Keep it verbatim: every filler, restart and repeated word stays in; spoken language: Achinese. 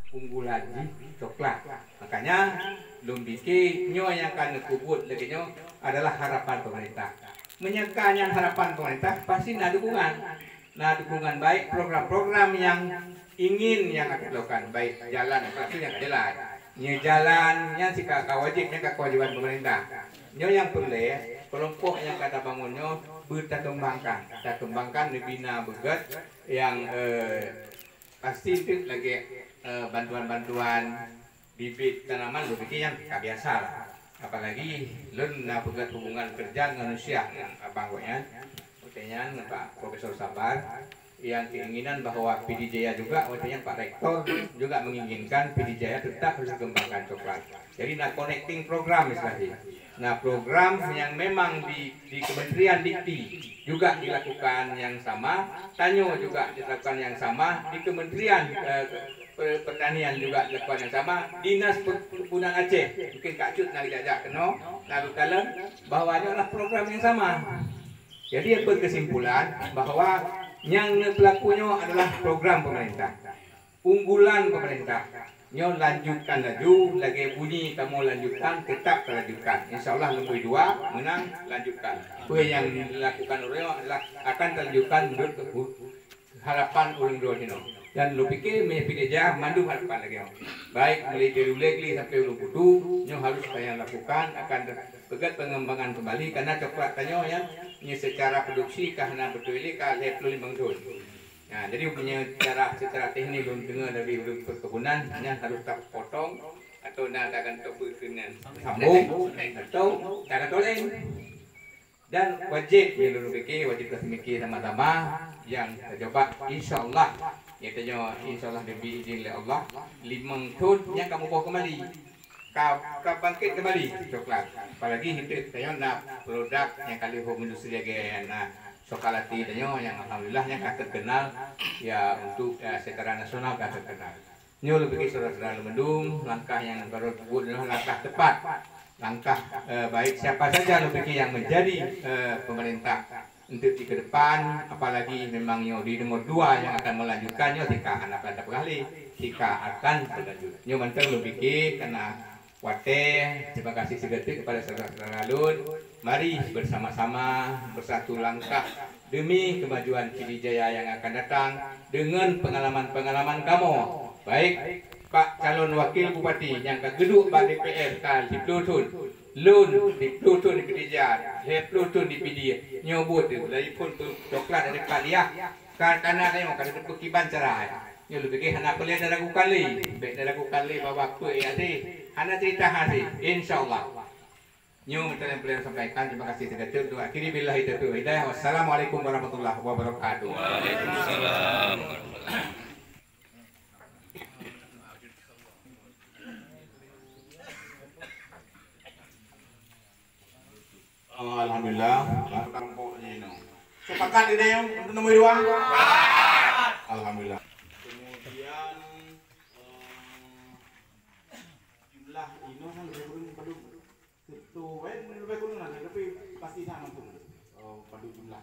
unggulan jih coklat. Makanya lôn pike nyoe nyang ka neupeubuet lagèe nyoe adalah harapan pemerintah. Meunyoe ka nyan harapan pemerintah, pasti na dukungan. Na dukungan baik program-program nyang ingin nyang akan dilakukan, baik jalan, pasti nyang ka jalan. Nyoe jalan nyan sika ka wajib, nyan ka kewajiban pemerintah. Nyoe nyang peureulèe, kelompok nyang ka tabangun nyoe beutakeumbangkan. Takeumbangkan neubina beugèt nyang, eh, pasti teuk lagèe, eh, bantuan-bantuan bibit tanaman, lôn pike nyan ka biasa lah. Apalagi lôn na peugèt hubungan kerja ngon Rusia ngon abang gobnyan. Watèe nyan ngon Pak Profesor Sabar, yang keinginan bahwa P D Jaya juga, watèe nyan Pak Rektor juga menginginkan P D Jaya tetap harus dikembangkan coklat. Jadi na connecting program istilah jih. Na program yang memang di, di Kementerian Dikti juga dilakukan yang sama, tanyoe juga dilakukan yang sama di Kementerian, eh, Pe-, Pertanian juga dilakukan yang sama, Dinas Perkebunan Aceh, mungkin Kak Cut na geujak-jak keunoe, na geukalon bahwa nyoe adalah program yang sama. Jadi, apa kesimpulan bahwa nyang neupeulaku nyoe adalah program pemerintah, unggulan pemerintah. Nyoe lanjutkan laju, lagèe bunyi kamoe lanjutkan, tetap talanjutkan. Insya Allah, nombor dua menang, lanjutkan. Apa yang dilakukan orang adalah akan talanjutkan menurut kepu-, harapan ureueng droe jinoe. Dan lôn pike meunyoe P D Jaya mandum harapan lagèe nyoe. Baik mulai dari Ulèe Glé sampai Ulu Kutu, nyoe harus payah lakukan, akan peugèt pengembangan kembali, karena coklat tanyoe nyan, nyoe secara produksi ka hana beutôi lé, ka lhèe ploh limong thôn. Nah, jadi meunyoe secara, secara teknik lôn deungoe dari ureueng perkebunan, nyan harus tapotong atau na tagantung beukeunyan sambung atau tagantung laén. Dan wajéb, nyang lôn pike, wajéb taseumike sama-sama nyang tacoba, insya Allah. Nyoe tanyoe, insya Allah, dibri izin lé Allah, limong thôn nyan ka muboh keumbali. Ka, ka bangkit keumbali coklat. Apalagi hidup tanyoe na produk nyang ka lheueh hom industri lagèe na coklat tanyoe nyang alhamdulillah nyan ka terkenal, ya, untuk, ya, secara nasional ka terkenal. Nyoe lôn pike syedara-syedara lôn mandum, langkah nyang baroe peubuet nyoe langkah tepat, langkah, eh, baik siapa saja lôn pike nyang menjadi, eh, pemerintah untuk di ke depan, apalagi memang nyoe di nomor dua yang akan melanjutkan nyoe sika hana peugah lé, sika akan berlanjut. Nyoe mantong lôn pike karena watèe, terima kasih sigoe teuk kepada syedara-syedara lôn. Mari bersama-sama bersatu langkah demi kemajuan Pidie Jaya yang akan datang dengan pengalaman-pengalaman kamoe, baik Pak calon wakil bupati nyang ka geuduek bak D P R ka siplôh thôn, lôn siplôh thôn di Pidie Jaya, lhèe plôh thôn di Pidie. Nyoe buet teuh, lagèe phôn coklat dari Pak Diah, ka, ka na tanyoe ka teupeu kiban cara. Nyoe lôn pike hana peureulèe taragukan lé, bèk taragukan lé bahwa peue nyang hase, hana cerita hase, insya Allah. Nyoe mantong nyang peureulèe sampaikan. Terima kasih sigoe teuk. Untuk akhiri, billahi taufiq wal hidayah. Wassalamualaikum warahmatullahi wabarakatuh. Waalaikumsalam. Oh, alhamdulillah. Sepakat ini untuk nomor dua? Alhamdulillah. Kemudian, eh, jumlah ini kan lebih kurang padum. Satu, eh, lebih kurang lah, tapi pasti sama tu. Oh, padum jumlah.